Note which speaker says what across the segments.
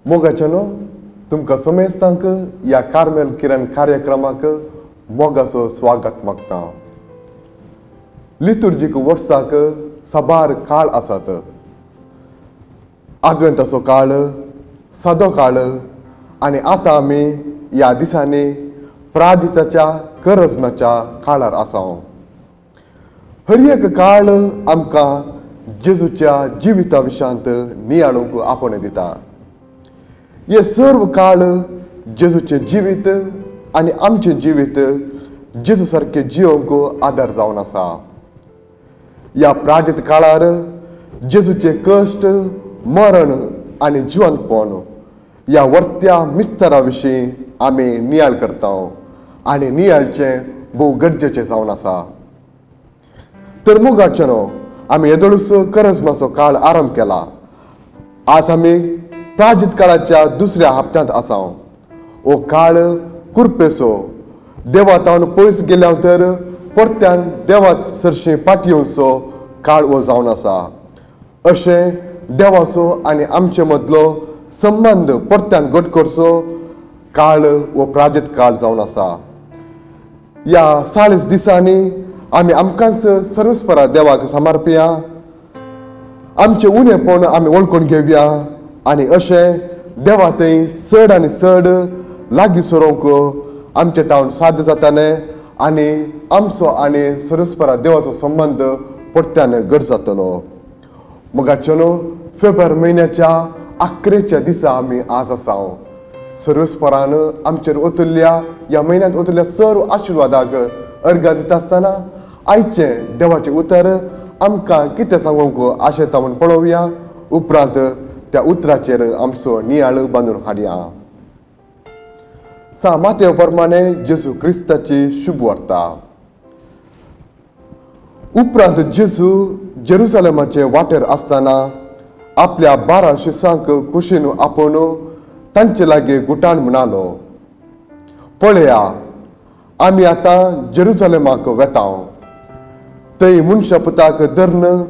Speaker 1: मोगाच्यानो तुमकां समेस्तांक ह्या कार्मेल किरण कार्यक्रमाक मोगाचो स्वागत मागता। लितुर्जीक वर्साक साबार काळ आसात। आदवेंताचो काळ, सादो काळ आनी आतां आमी ह्या दिसांनी प्राजिताच्या करजमाच्या काळार आसा। हर एक काळ आमकां जेजूच्या जिविता विशांत नियाळूंक आपोवणें दिता। हे सर्व काळ जेजूचें जिवीत आनी आमचें जिवीत जेजू सारकें जियोंक आदार जावन आसा। ह्या प्राजीत काळार जेजूचें कश्ट, मरण आनी जिवंतपण ह्या वर्त्या मिस्तरा विशीं आमी नियाळ करता आनी नियाळचें भोव गरजेचें जावन आसा। तर मोगाच्यानो आमी येदोळूच करजमाचो काळ आरंभ केला। आज आमी प्राजीत काळाच्या दुसऱ्या हप्त्यांत आसा। हो काळ कुरपेचो, देवा तावन पयस गेल्या तर परत्यान देवा सरशीं फाटी येवचो काळ हो जावन आसा। अशें देवाचो आनी आमचे मदलो संबंद परत्यान घट करचो काळ हो प्राजीत काळ जावन आसा। ह्या 40 दिसांनी आमी आमकांच सर्वस्परा देवाक समर्पया, आमचें उणेपण आमी वळखून घेवया आनी अशें देवा थंय चड आनी चड लागीं सरोवंक आमचें तावन साध्य जातालें आनी आमचो आनी सर्वस्परा देवाचो संबंद परत्यान घट जातलो। मोगाच्यानो फेब्रुवारी म्हयन्याच्या 11 दिसा आमी आज आसा। सर्वस्परान आमचेर ओतुल्ल्या ह्या म्हयन्यांत ओतुल्ल्या सर्व आशिर्वादाक अर्घां दिता आसतना आयचें देवाचें उतर आमकां कितें सांगूंक आशेता म्हूण पळोवया। उपरांत त्या उतराचेर आमचो नियाळ बांदून हाडया। सा मातेव प्रमाणे जेजू क्रिस्ताची शुभ वार्ता। उपरांत जेजू जेरुसलेमाचे वाटेर आसतना आपल्या 12 शिसांक कुशीन आपोवन तांचे लागीं गुटान म्हणालो, पळया आमी आतां जेरुसलेमाक वेता। थंय मनशापुताक धरून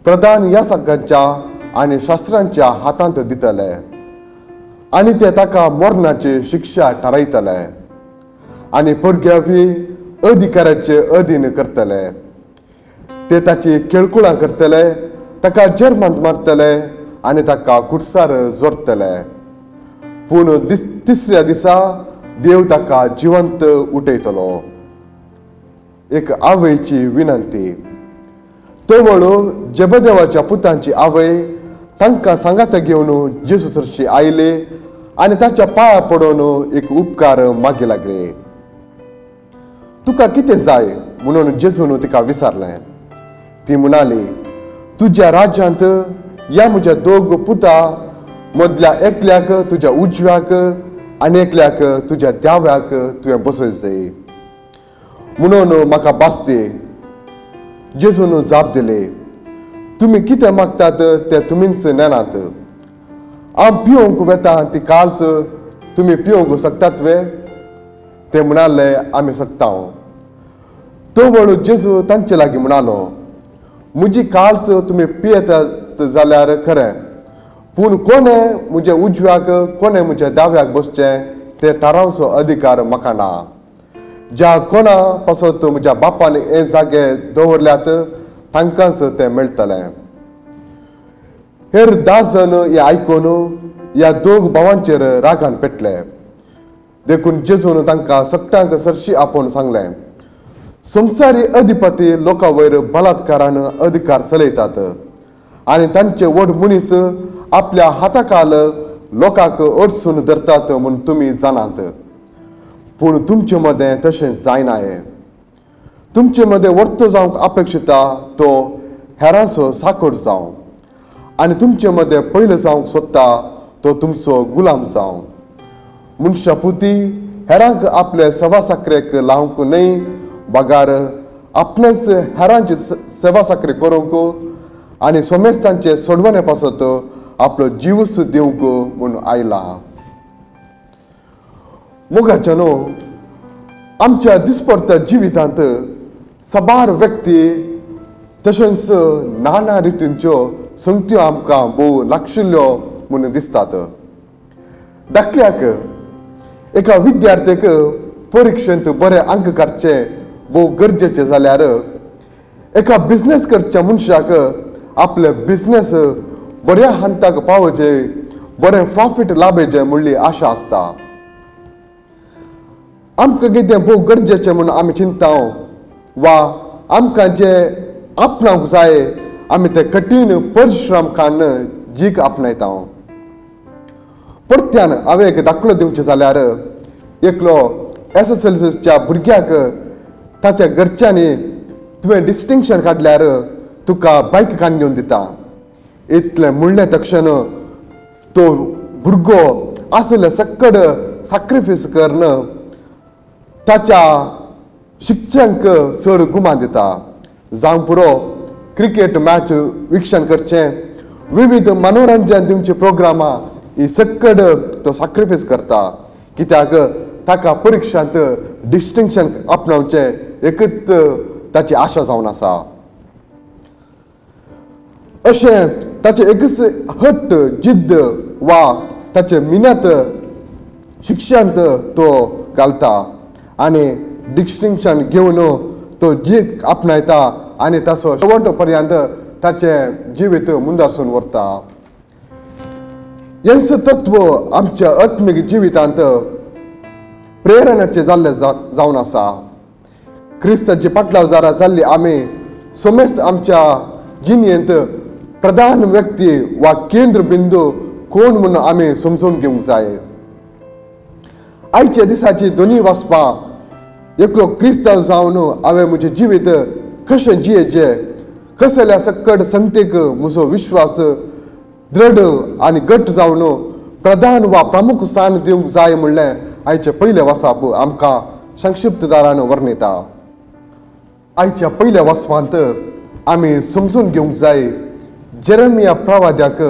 Speaker 1: प्रधान यासकांच्या आनी शास्त्रांच्या हातांत दितले आनी ते ताका मरणाची शिक्षा थारायतले आनी परग्यावी अधिकाराचे अधीन करतले। ते ताची खेळकुळां करतले, ताका जर्मांत मारतले आनी ताका कुडसार जोडटले। पूण तिसऱ्या दिसा देव ताका जिवंत उठयतलो। एक आवयची विनंती। तवळ जेबदेवाच्या पुतांची आवय तांकां सांगाता घेवन जेजू सरशी आयले आनी ताच्या पांया पडोवन एक उपकार मागी लागले। तुका कितें जाय म्हणून जेजून तिका विचारलें। ती म्हणाली, तुज्या राज्यांत ह्या म्हज्या 2 पुता मदल्या एकल्याक तुज्या उजव्याक आनी एकल्याक तुज्या दाव्याक तुवें बसय जाय म्हणून म्हाका भासते। जेजून जाप दिली, तुमी कितें मागतात तें तुमीच नेनात। हांव पिवंक वेता ती काळच तुमी पिवंक शकतात वे? ते म्हणाले, आमी शकता। तवळ जेजू तांचे लागीं म्हणालो, म्हजी काळच तुमी पियेतात जाल्यार खरें, पूण कोणें म्हज्या उजव्याक कोणें म्हज्या दाव्याक बसचें तें थारावचो अधिकार म्हाका ना। ज्या कोणा पासत म्हज्या बापान हे जागे दवरल्यात तांकांच तें मेळटलें। हेर 10 जण हे आयकून ह्या 2 भावांचेर रागान पेटले। देखून जेजून तांकां सगळ्यांक सरशी आपोवन सांगलें, संवसारी अधिपती लोकां वयर बलात्कारान अधिकार चलयतात आनी तांचे व्हड मनीस आपल्या हाताखाल लोकांक अडसून धरतात म्हूण तुमी जाणात। पूण तुमचे मदें तशें जायना। तुमचे मदें वर्तो जावंक अपेक्षिता तो हेरांचो साकोट जावं आनी तुमचे मदें पयलो जावंक सोदता तो तुमचो गुलाम जावं। मनशापुती हेरांक आपले सेवा साकरेक लावंक न्हय, बगार आपणेच हेरांची सेवा साकरी करूंक आनी सोमेस्तांचे सोडवणे पासत आपलो जीवच दिवंक म्हूण आयला। मोगाच्यानो आमच्या दिसपडत्या जिवितांत साबार व्यक्ती तशेंच नाना रितींच्यो संगत्यो आमकां भोव लागशिल्ल्यो म्हूण दिसतात। दाखल्याक एका विद्यार्थ्याक परिक्षेंत बरे अंक काडचे भोव गरजेचे जाल्यार एका बिजनेस करच्या मनशाक आपले बिजनेस बऱ्या हंताक पावोवचे, बरें प्रॉफीट लाभेचें म्हणली आशा आसता। आमकां कितें भोव गरजेचें म्हूण आमी चिंता वा आमकां जें आपणावंक जाय आमी ते कठीण परिश्रम काडून जीक आपणायता। परत्यान हांवें एक दाखलो दिवचें जाल्यार एकलो SSLCच्या भुरग्याक ताच्या घरच्यांनी तुवें डिस्टिंक्शन काडल्यार तुका बायक काडून घेवन दिता इतलें म्हणलें तक्षण तो भुरगो आसले सक्कड सॅक्रिफायस करून ताच्या शिक्षणक चड गुमान दिता। जावं पुरो क्रिकेट मॅच विक्षण करचें, विविध मनोरंजन दिवचे प्रोग्रामां ही सक्कड तो सॅक्रिफायस करता, कित्याक ताका परिक्षांत डिस्टिंक्शन आपणावचें एकच ताची आशा जावन आसा। अशें ताचें एकच हट्ट जिद्द वा ताचे मिनत शिक्षणांत तो घालता आनी डिस्टिंक्शन घेवन तो जीक आपणायता आनी ताचो शेवट पर्यंत ताचें जिवीत मुंदासून व्हरता। हेंच तत्व आमच्या आत्मीक जिवितांत प्रेरणाचें जाल्लें जावन आसा। क्रिस्ताची पाटलाव जाल्ली आमी सोमेस्त आमच्या जिणेंत प्रधान व्यक्ती वा केंद्र बिंदू कोण म्हूण आमी समजून घेवंक जाय। आयच्या दिसाची दोनी वाचपां एकलो क्रिस्तांव जावन हांवें म्हजें जिवीत कशें जियेचें, कसल्या सक्कड संगतीक म्हजो विश्वास दृढ आनी घट जावन प्रधान वा प्रमुख स्थान दिवंक जाय म्हणलें आयचें पयलें वाचप आमकां संक्षिप्तदारान वर्णिता। आयच्या पयल्या वाचपांत आमी समजून घेवंक जाय जेरेमिया प्रवाद्याक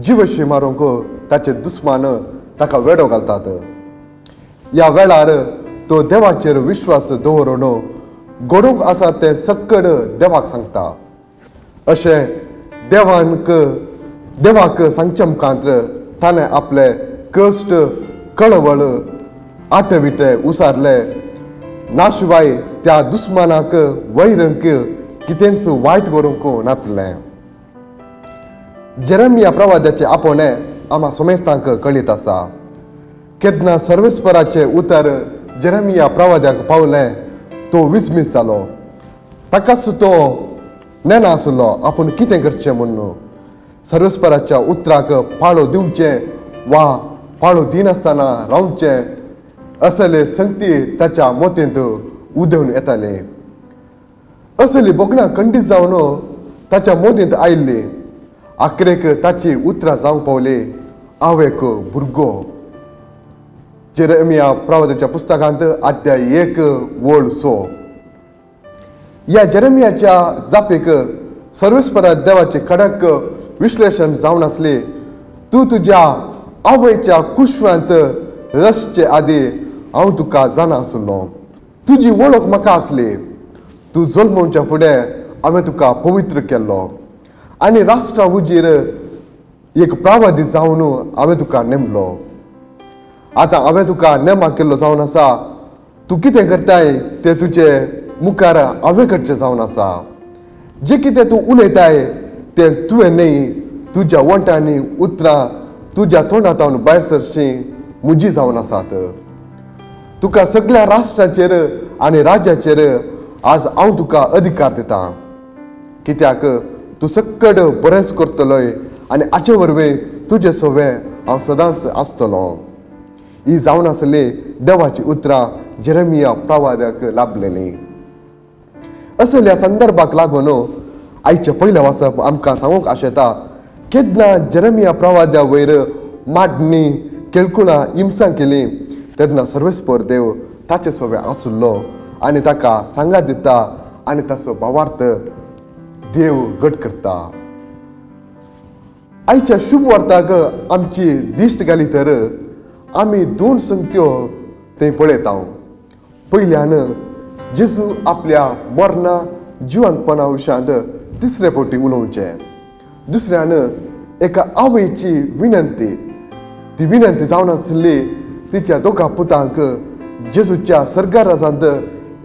Speaker 1: जिवशी मारूंक ताचे दुस्मान ताका वेडो घालतात। ह्या वेळार तो देवाचेर विश्वास दवरून घडोवंक आसा तें सक्कड देवाक सांगता। अशें देवाक सांगच्या मुखांत ताणें आपले कश्ट कळवळ आटे विटे उसारले नाशिवाय त्या दुस्मानाक वैरंक कितेंच वायट करूंक नातलें। जेरेमिया प्रवाद्याचे आपोवणें आमकां समेस्तांक कळीत आसा। केन्ना सर्वेस्पराचें उतर जेरेमिया प्रवाद्याक पावलें तो विस्मीत जालो। ताकाच तो नेना आसलो आपूण कितें करचें म्हूण। सर्वेस्पराच्या उतराक पाळो दिवचें वा पाळो दिनासतना रावचें असले संगती ताच्या मोतेंत उदेवन येताले। असली भोगणां खंडीत जावन ताच्या मोदींत आयिल्ली। आखरेक ताची उतरां जावंक पावली हांव एक भुरगो। जेरेमिया प्रवाद्याच्या पुस्तकांत अध्याय 1 ओळ 6। ह्या जेरेमियाच्या जापेक सर्वेस्परा देवाचे कडक विश्लेशण जावन आसलें। तूं तुज्या आवयच्या कुशव्यांत रसचे आदी हांव तुका जाणा आसलो, तुजी वळख म्हाका आसली, तूं जल्मोवच्या फुडें हांवें तुका पवित्र केल्लो आनी राष्ट्रा उजीर एक प्रावादी जावन हांवें तुका नेमलो। आतां हांवें तुका नेमा केल्लो जावन आसा, तूं कितें करताय तें तुजे मुखार हांवें करचें जावन आसा। जें कितें तूं उलयताय तें तुवें न्हय तुज्या वंटांनी उतरां तुज्या तोंडांत भायर सरची म्हजी जावन आसात। तुका सगळ्या राष्ट्राचेर आनी राज्याचेर आज हांव तुका अधिकार दितां, कित्याक तूं सक्कड बरेंच करतलोय आनी हाचे वरवीं तुजे सवें हांव सदांच आसतलो। ही जावन आसली देवाची उतरां जेरेमिया प्रवाद्याक लाभलेली। असल्या संदर्भाक लागून आयचें पयलें वाचप आमकां सांगूंक आशेता केन्ना जेरेमिया प्रवाद्या वयर माडणी केळकुळां हिंसा केली तेन्ना सर्वेस्पर देव ताचे सवें आसलो आनी ताका सांगात दिता आनी ताचो भावार्थ देव घट करता। आयच्या शुभ वार्ताक आमची दिश्ट घाली तर आमी दोन संगत्यो थंय पळयता। पयल्यान जेजू आपल्या मरणा जिवंतपणा विशयांत तिसरे फावटी उलोवचें, दुसऱ्यान एका आवयची विनंती, ती विनंती जावन आसली तिच्या दोगा पुतांक जेजूच्या सर्गाराजांत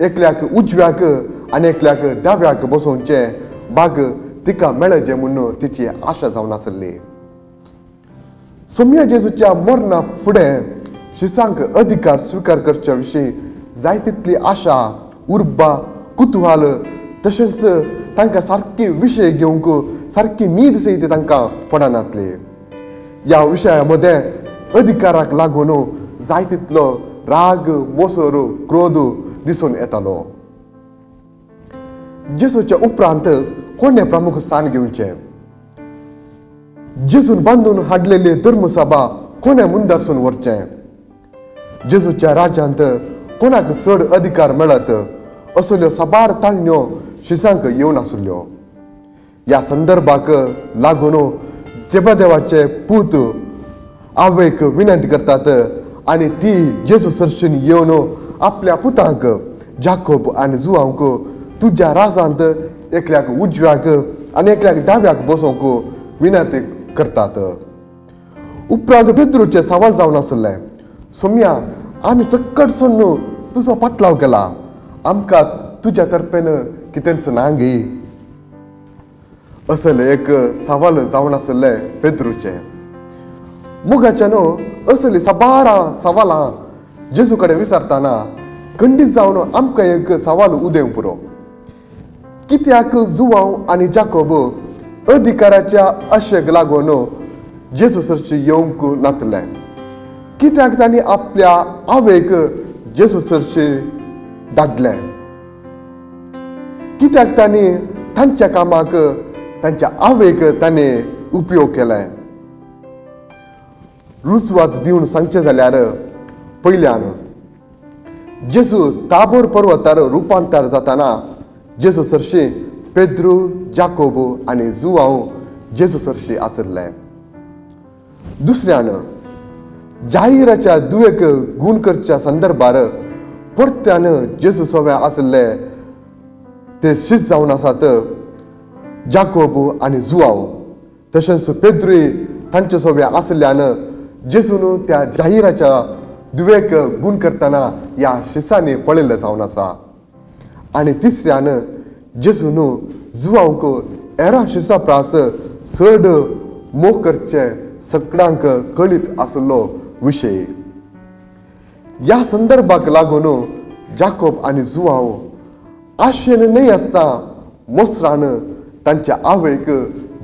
Speaker 1: एकल्याक उजव्याक आनी एकल्याक दाव्याक बसोवचें बाग तिका मेळचें म्हूण तिची आशा जावन आसली. सोम्या जेजूच्या मरणा फुडें शिसांक अधिकार स्विकार करच्या विशीं जाय तितली आशा, उर्बा, कुतूहल तशेंच तांकां सारकी विशय घेवंक सारकी न्हीद सयत तांकां पडनातली. ह्या विशया मदें अधिकाराक लागून जाय तितलो राग, मोसर, क्रोध दिसून येतालो. जेजूच्या उपरांत कोणें प्रमुख स्थान घेवचें? जेजून बांदून हाडलेली धर्मसभा कोणें मुंदारसून व्हरचें? जेजूच्या राज्यांत कोणाक चड अधिकार मेळत असल्यो साबार ताळण्यो शिसांक येवन आसल्यो. ह्या संदर्भाक लागून जेबदेवाचे पूत आवयक विनंती करतात आनी ती जेजू सरशीन येवन आपल्या पुतांक जाकोब आनी जुवांक तुज्या राजांत एकल्याक उजव्याक आनी एकल्याक दाव्याक बसोवंक विनंती करतात. उपरांत पेद्रूचें सवाल जावन आसलें, सोम्या आमी सक्कट सोडून तुजो पाटलाव केला, आमकां तुज्या तर्फेन कितेंच ना गी? असलें एक सवाल जावन आसलें पेद्रूचें. मोगाच्यान असली साबारां सवालां जेजू कडेन विचारतना खंडीत जावन आमकां एक सवाल उदेवंक पुरो. कित्याक जुवांव आनी जाकोब अधिकाराच्या आशेक लागून जेजू सरशी येवंक नातलें? कित्याक तांणी आपल्या आवयक जेजू सरशी धाडलें? कित्याक तांणी तांच्या कामाक तांच्या आवयक तांणी उपयोग केलें? रुजवात दिवन सांगचें जाल्यार पयल्यान जेजू ताबोर पर्वतार रुपांतर जाताना जेजू सरशी पेद्रू, जाकोब आनी जुवांव जेजू सरशी आसले. दुसऱ्यान जाहिराच्या दुवेक गूण करच्या संदर्भार परत्यान जेजू सवे आसले ते शीस जावन आसात जाकोब आनी जुवांव. तशेंच पेद्रूय तांचे सोबे आसल्यान जेजून त्या जाहिराच्या दुवेक गूण करतना ह्या शिसांनी पळयल्लें जावन आसा. आनी तिसऱ्यान जेजून जुवांक एरा शिसा प्रास चड मोग करचे सगळ्यांक कळीत आसलो विशय. ह्या संदर्भाक लागून जाकोब आनी जुवांव आशेन न्हय आसता मोसरान तांच्या आवयक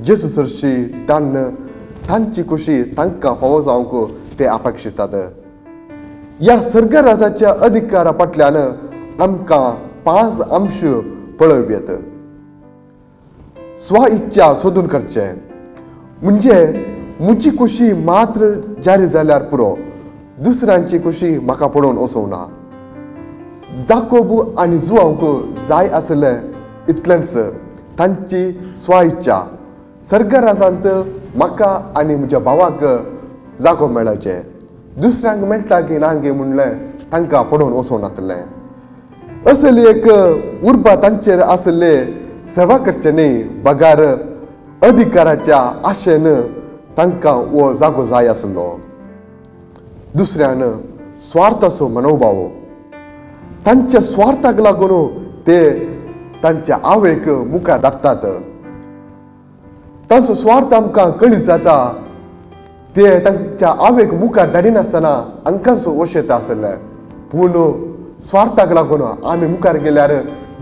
Speaker 1: जेजू सरशी दान्न तांची खुशी तांकां फावो जावंक ते अपेक्षितात. ह्या सर्गराजाच्या अधिकारा फाटल्यान आमकां 5 अंश पळोवयेत. स्व इच्छा सोदून करचें म्हणजे म्हजी खुशी मात्र जारी जाल्यार पुरो, दुसऱ्यांची खुशी म्हाका पळोवन वचोवना. जाकोब आनी जुवांक जाय आसलें इतलेंच तांची स्व इच्छा. सर्गराजांत म्हाका आनी म्हज्या भावाक जागो मेळचे, दुसऱ्यांक मेळटा की ना गे म्हणलें तांकां पडोवन वचोंक नातलें. असली एक उर्बा तांचेर आसले सेवा करचे न्ही बगार अधिकाराच्या आशेन तांकां हो जागो जाय आसलो. दुसऱ्यान स्वार्थाचो मनोभाव, तांच्या स्वार्थाक लागून ते तांच्या आवयक मुखार धाडटात. तांचो स्वार्थ आमकां कळीत जाता. ते तांच्या आवयक मुखार धाडिनासतना हांकांचो वशेत आसले, पूण स्वार्थाक लागून आमी मुखार गेल्यार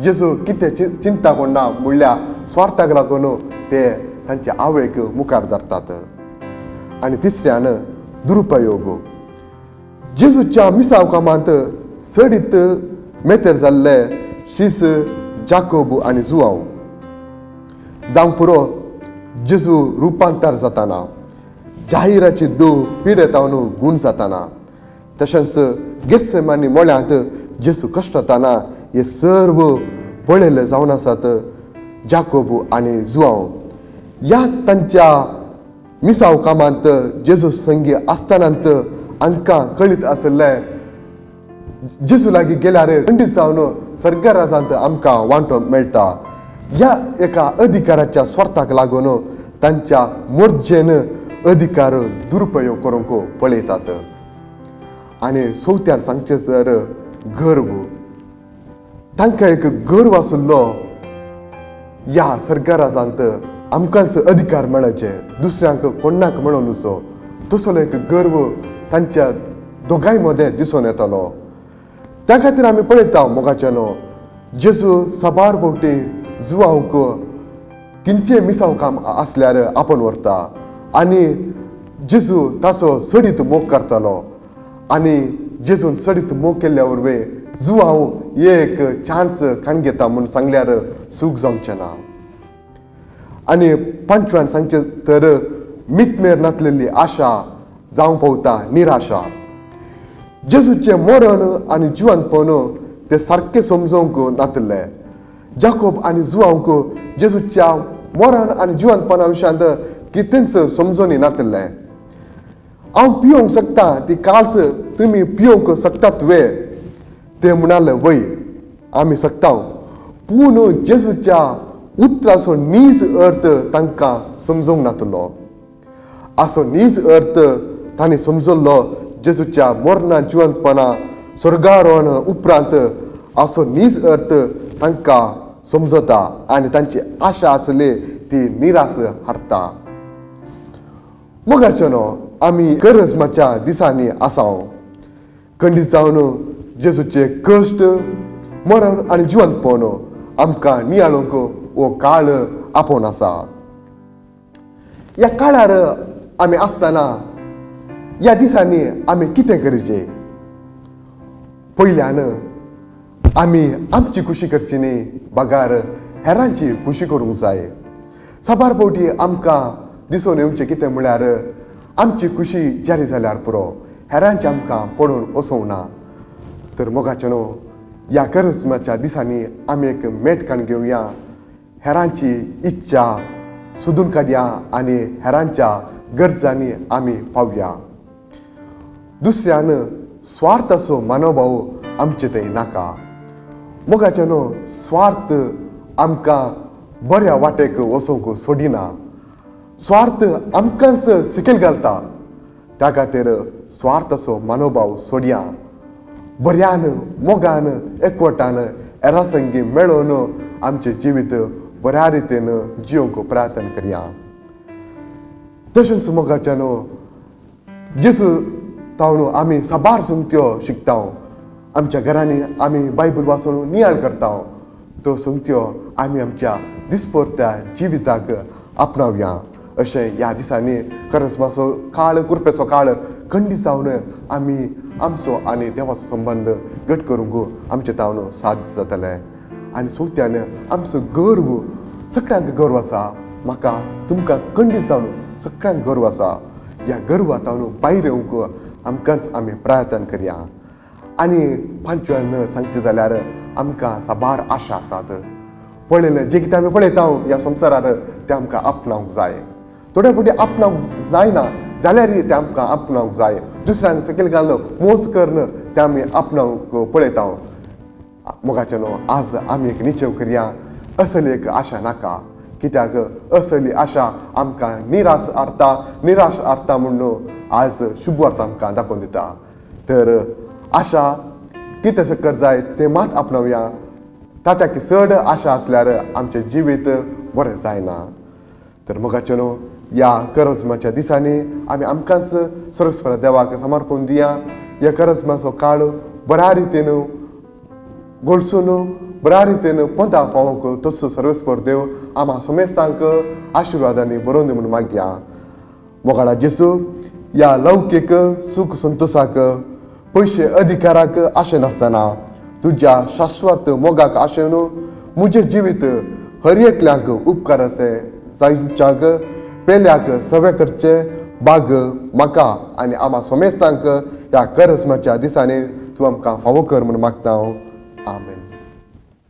Speaker 1: जेजू कितें चिंता कोणा म्हणल्यार स्वार्थाक लागून ते तांच्या आवयक मुखार धरतात. आनी तिसऱ्यान दुरुपयोग, जेजूच्या मिसाव कामांत चडीत मेतेर जाल्ले शीस जाकोब आनी जुवांव. जावंक पुरो जेजू रुपांतर जाताना जाहिराची दू पिडेतावन गूण जाताना तशेंच गेस्सेमानी मोळ्यांत जेजू कश्टताना हे सर्व पळयल्ले जावन आसात जाकोब आनी जुवांव. ह्या तांच्या मिसाव कामांत जेजू संगी आसतनांत हांकां कळीत आशिल्लें जेजू लागीं गेल्यार खंडीत जावन सर्गराजांत आमकां वांटो मेळटा. ह्या एका अधिकाराच्या स्वार्थाक लागून तांच्या मोर्जेन अधिकार दुरुपयोग करूंक पळयतात. आनी चवथ्यान सांगचें तर गर्व. तांकां एक गर्व आशिल्लो ह्या सरकारांत आमकांच अधिकार मेळचे, दुसऱ्यांक कोणाक मेळोन नुसो, तसलो एक गर्व तांच्या दोगांय मदें दिसून येतालो. त्या खातीर आमी पळयता मोगाच्यानो जेजू साबार फावटी जुवांक किंचे मिसांव काम आसल्यार आपोवन व्हरता आनी जेजू ताचो सडीत मोग करतालो. आनी जेजून सडीत मोग केल्ल्या वरवीं जुवांव एक चान्स काण घेता म्हूण सांगल्यार सूख जावचें ना. आनी पांचव्यान सांगचें तर मितमेर नातलेली आशा जावंक पावता निराशा. जेजूचें मरण आनी जिवंतपण ते सारकें समजूंक नातले. जाकोब आनी जुवांक जेजूच्या मरण आनी जिवंतपणा विशयांत कितेंच समजून नातलें. हांव पिवंक शकता ती काळच तुमी पिवंक शकतात वे? ते म्हणाले वय आमी शकता. पूण जेजूच्या उतराचो नीज अर्थ तांकां समजूंक नातलो. असो नीज अर्थ तांणी समजल्लो जेजूच्या मरणा जिवंतपणा स्वर्गारोहण उपरांत असो नीज अर्थ तांकां समजता आनी तांची आशा आसली ती निराश हाडटा. मोगाचो न्हू आमी करजमाच्या दिसांनी आसा. खंडीत जावन जेजूचे कश्ट मरण आनी जिवंतपण आमकां नियाळूंक हो काळ आपोवन आसा. ह्या काळार आमी आसतना ह्या दिसांनी आमी कितें करचें? पयल्यान आमी आमची खुशी करची न्ही, बगार हेरांची खुशी करूंक जाय. साबार फावटी आमकां दिसून येवचें कितें म्हळ्यार आमची खुशी जारी जाल्यार पुरो, हेरांची आमकां पडून वचूंक ना. तर मोगाचें न्हू ह्या करजमाच्या दिसांनी आमी एक मेट काण घेवया, हेरांची इच्छा सोदून काडया आनी हेरांच्या गरजांनी आमी पावया. दुसऱ्यान स्वार्थाचो मनोभाव आमचे थंय नाका. मोगाचें न्हू स्वार्थ आमकां बऱ्या वाटेक वचूंक सोडिना. स्वार्थ आमकांच सकयल घालता. त्या खातीर स्वार्थाचो मनोभाव सोडया. बऱ्यान मोगान एकवटान हेरां संगी मेळोवन आमचें जिवीत बऱ्या रितीन जियोंक प्रयत्न करया. तशेंच मोगाचें न्हू जेजू तावन आमी साबार संगत्यो शिकता. आमच्या घरांनी आमी बायबल वाचून नियाळ करता. त्यो संगत्यो आमी आमच्या दिसपरत्या जिविताक आपणावया. अशें ह्या दिसांनी करजमाचो काळ कुरपेचो काळ खंडीत जावन आमी आमचो आनी देवाचो संबंद घट करूंक आमचे तावन साध्य जातलें. आनी चवथ्यान आमचो गर्व, सगळ्यांक गर्व आसा, म्हाका तुमकां खंडीत जावन सगळ्यांक गर्व आसा. ह्या गर्वा तावन भायर येवंक आमकांच आमी प्रयत्न करया. आनी पांचव्यान सांगचें जाल्यार आमकां साबार आशा आसात. पळयलें जें कितें आमी पळयता ह्या संवसारार तें आमकां आपणावंक जाय. थोडे फावटी आपणावंक जायना जाल्यारय तें आमकां आपणावंक जाय. दुसऱ्यांक सकयल घालून मोस करून तें आमी आपणावंक पळयता. मोगाचें न्हू आज आमी एक निश्चय करया, असली एक आशा नाका. कित्याक असली आशा आमकां निराश हाडटा, निराश हाडटा म्हणून आज शुभ वार्ता आमकां दाखोवन दिता. तर आशा कितें सकर जाय तें मात आपणावया. ताच्या चड आशा आसल्यार आमचें जिवीत बरें जायना. तर मोगाचें न्हू ह्या करजमाच्या दिसांनी आमी आमकांच सर्वस्वर देवाक समर्पण दिया. ह्या करजमाचो काळ बऱ्या रितीन गोलसून बऱ्या रितीन पोंदा फावोंक तसो सर्वस्वर देव आमा समेस्तांक आशिर्वादांनी बरोवन दी म्हूण मागया. मोगाळा जेजू ह्या लौकीक सूख संतोशाक पयशे अधिकाराक आशे नासतना तुज्या शाश्वत मोगाक आशेन म्हजें जिवीत हर एकल्यांक उपकार अशें जायच्याक पेल्याक सवे करचे बाग म्हाका आनी आमा समेस्तांक ह्या करजमाच्या दिसांनी तूं आमकां फावो कर म्हूण मागता हांव. आमेन.